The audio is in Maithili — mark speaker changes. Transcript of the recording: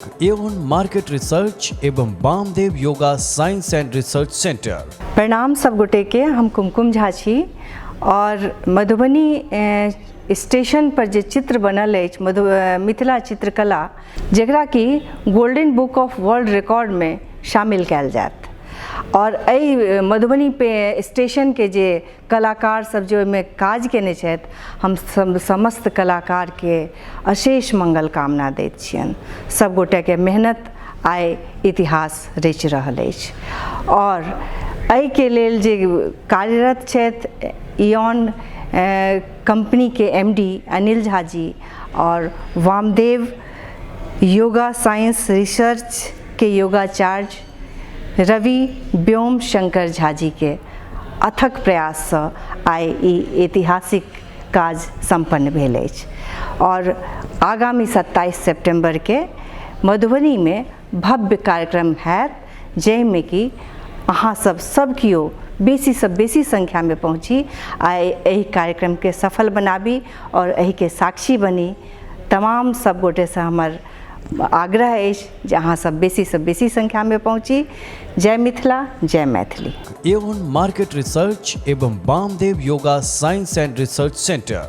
Speaker 1: एवन मार्केट रिसर्च एवं Bamdev Yoga science and research centre.
Speaker 2: प्रणाम सब गोटेके। हम कुमकुम झा छी आओर मधुबनी स्टेशन पर जे चित्र बनल अछि मिथिला चित्रकला, जकरा कि गोल्डन बुक ऑफ वर्ल्ड रिकॉर्डमे शामिल कयल जायत आओर एहि मधुबनी पे स्टेशनके जे कलाकार सब जे ओहिमे काज कयने छथि, हम सब समस्त कलाकारके अशेष मंगल कामना दैत छियनि। सब गोटेके मेहनत आइ इतिहास रचि रहल अछि आओर एहिके लेल जे कार्यरत छथि इऑन कम्पनीके एमडी अनिल झा जी आओर वामदेव योगा साइंस रिसर्चके योगाचार्य रवि व्योम शंकर झा जीके अथक प्रयाससँ आइ ई ऐतिहासिक काज सम्पन्न भेल अछि आओर आगामी 27 सेप्टेम्बरके मधुबनीमे भव्य कार्यक्रम हैत, जाहिमे कि अहाँ सब सब केओ बेसीसँ बेसी संख्यामे पहुँची आ एहि कार्यक्रमके सफल बनाबी आओर एहिके साक्षी बनी। तमाम सब गोटेसँ हमर आग्रह अछि जे अहाँ सब बेसीसँ बेसी संख्यामे पहुँची। जय मिथिला, जय मैथिली।
Speaker 1: एवन मार्केट रिसर्च एवं Bamdev Yoga science and research centre.